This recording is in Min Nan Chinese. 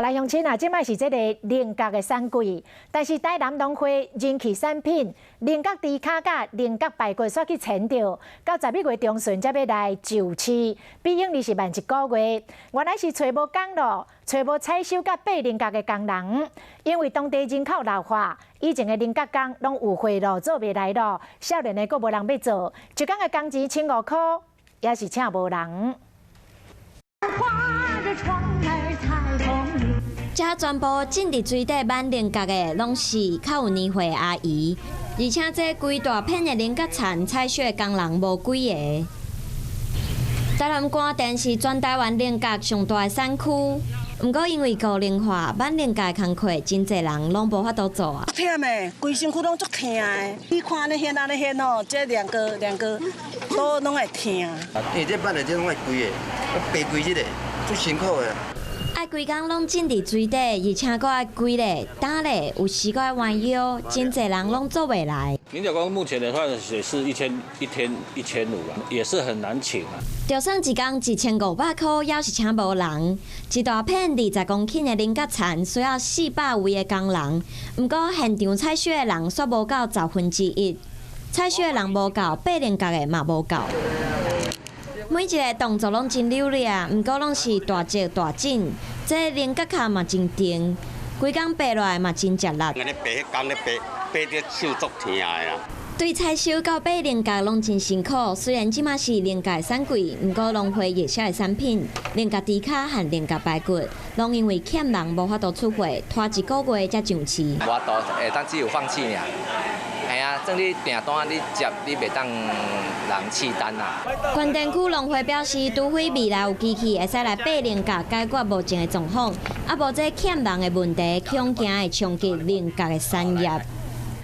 來鄉親啊，這擺是這個菱角的產季，但是台南農會人氣產品菱角豬跤佮菱角排骨煞去遷著，到11月中旬才欲來上市，比往年是慢一個月。原來是揣無工咯，揣無採收佮掰菱角的工人，因為當地人口老化，以前的菱角工攏有歲咯，做袂來咯，少年的閣無人欲做，一工的工錢1500塊，也是請無人。這全部種佇水底挽菱角的，攏是較有年歲的阿姨，而且這規大片的菱角田採收的工人無幾个。台南官田是全台灣菱角上大的產區，毋過因為高齡化，挽菱角的工課真濟人攏無法度做啊。忝的，規身軀攏足疼的。你看按呢掀按呢掀吼，這兩個兩個都攏會疼。因為這挽的這攏愛規个，掰規這个，足辛苦的。愛規工攏浸佇水底，而且閣愛跪咧、擔咧，有時閣愛彎腰，真濟人攏做袂來。菱角工目前的話也是一千一天1500啊，也是很難請啊。就算一工1500塊，也是請無人。一大片20公頃的菱角田需要400位的工人，毋過現場採收的人煞無夠1/10，採收的人無夠，掰菱角的嘛無夠。每一个動作攏真流利啊，毋過攏是大隻大緊，這菱角殼嘛真重，規工掰落來嘛真食力。按呢掰，彼工咧掰，掰著手足疼的啦。對採收到掰菱角攏真辛苦，雖然這馬是菱角產季，毋過農會熱銷的產品菱角豬跤和菱角排骨，攏因為欠人無法度出貨，拖一個月才上市。無法度會當只有放棄爾。係啊，算你訂單你接，你袂當人試單啊。關田區農會表示，除非未來有機器會使來掰菱角解決目前的狀況，啊無這欠人的問題，恐驚會衝擊菱角的產業。